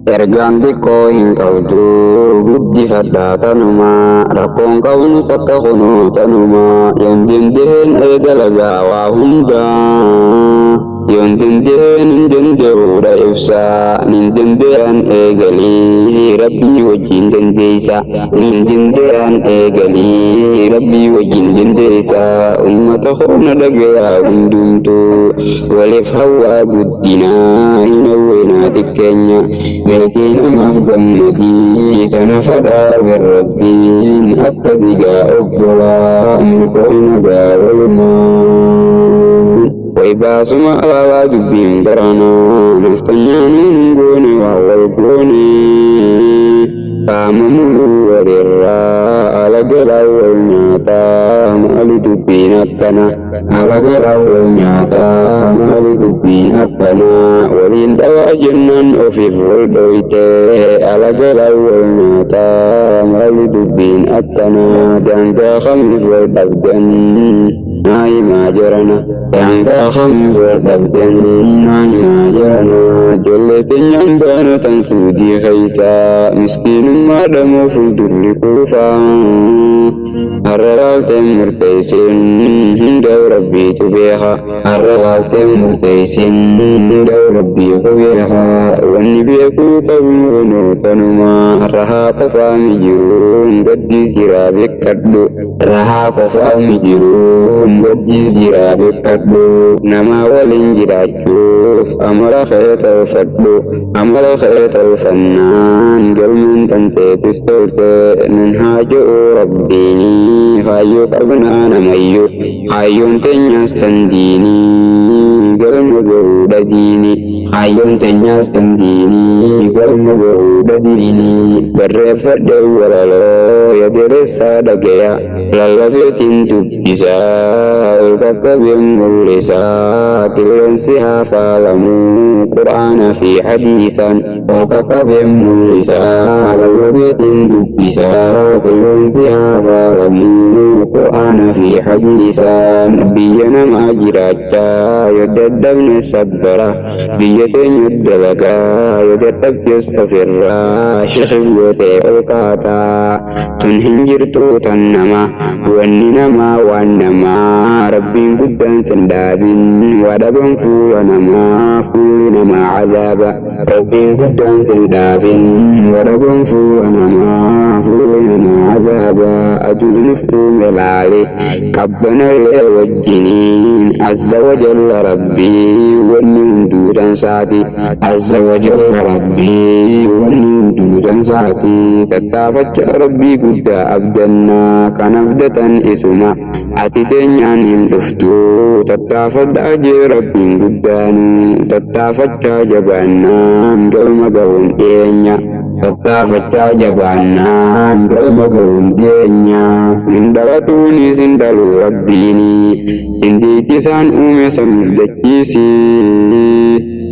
Ergaan xiqqoo hin qabdu guddifadhaa tanuma rakkoon qabnu takka kunoo tanuma yoon danda'een eegalagaa waa hundaa yoon danda'een hin danda'uudha ibsaa nin danda'an eegalii rabbii wajjin dandeessa nin danda'an eegalii rabbii wajjin dandeessa ummata koona dhagayaa hundumtuu waliif hawwaa guddinaa hin hawwinaa xiqqeenya Meetii namaaf gammadii tana fadhaa rabbiin akka digaa obbolaa milkooyna gaa walumaan. Way baasuma alaabaa dubbiin baranaa naftanyaan hin goone waa wal goone. Qaama muluu walirraa ala galaa wal nyaataa maali dubbiin akkana. Ala galaa wal nyaataa maali dubbiin akkana. Waliin dhawaa jennaan ofiif wal dhooyte ala galaa wal nyaataa maali dubbiin akkana. Daangaa kamiif wal dhabdan naa himaa jarana. Daangaa kamiif wal dhabdan naa himaa jarana. Ijoollee teenyaan baana tan suudii keessa miskiinummaa dhamoo fuuldurri kuufaa. Har'a laalteen murteessin hundaa'u rabbiitu beeka. Har'a laalteen murteessin hundaa'u rabbiitu beeka. Wanni beekuu qabnu kunoo tanuma rahaa qofaami jiruun gaddis jiraa beekadhu. Rahaa qofaami jiruun gaddis jiraa beekadhu. Namaa waliin jiraachuuf amala kee tolfadhu. Amala kee tolfannaan galmeen tanteetis tolte nun haa je'u rabbiini kaayyoo qabnaa namayyuu kaayyoon teenyaas tan diinii galma ga'uudha diini kaayyoon teenyaas tan diinii galma ga'uudha diini barreeffadhe walaloo yaderessaa dhagaya lallabeetiin dubbisaa ol qaqqabeen mul'isaa qilleensi haa faalamuu qur'aana fi hadiisaan ol qaqqabeen mul'isaa lallabeetiin dubbisaa qilleensi haa faalamuu qur'aana fi hadiisaan biyya namaa jiraachaa yoo dadhabne sabbara biyya teenya dalagaa yoo dadhabdes ofirraa shikif gootee ol kaataa tun hin jirtuu tan nama wanni namaa waan namaa rabbiin guddaan sin dhaabin waa dhaban fuula namaa fuulli namaa cadaaba rabbiin guddaan sin dhaabin waa dhaban fuula namaa fuulli namaa cadaaba aduun nuuf uume laale qabbanallee wajjiniin azza wajalla rabbii wanni hunduu tansaati azza wajalla rabbii wanni hunduu tansaati tattaafacha rabbii guddaa abdannaa kan abdatan isuma ati teenyaan hin dhuftu tattaafadhaa jee rabbiin guddaanu tattaafachaa jabaannaan galma ga'uun dhiyeenya tattaafachaa jabaannaan galma ga'uun dhiyeenya hin dhalatuunis hin dhalu rabbiini hindiitti isaan uume samiif dachiisi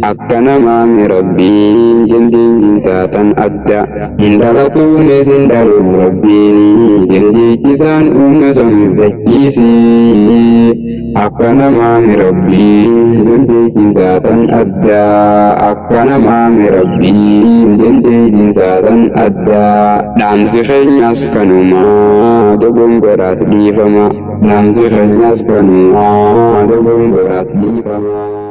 akka namaami rabbiin dandeettiinsaa tan adda hin dhalatuunis hin dhalu rabbiini dandeetti isaan uume samiif dachiisi akka namaami rabbiin dandeettiinsaa tan adda akka namaami rabbiin dandeettiinsaa tan adda dhaamsi keenyas kanuma dogongoraas dhiifama dhaamsi keenyas kanuma dogongoraas dhiifama.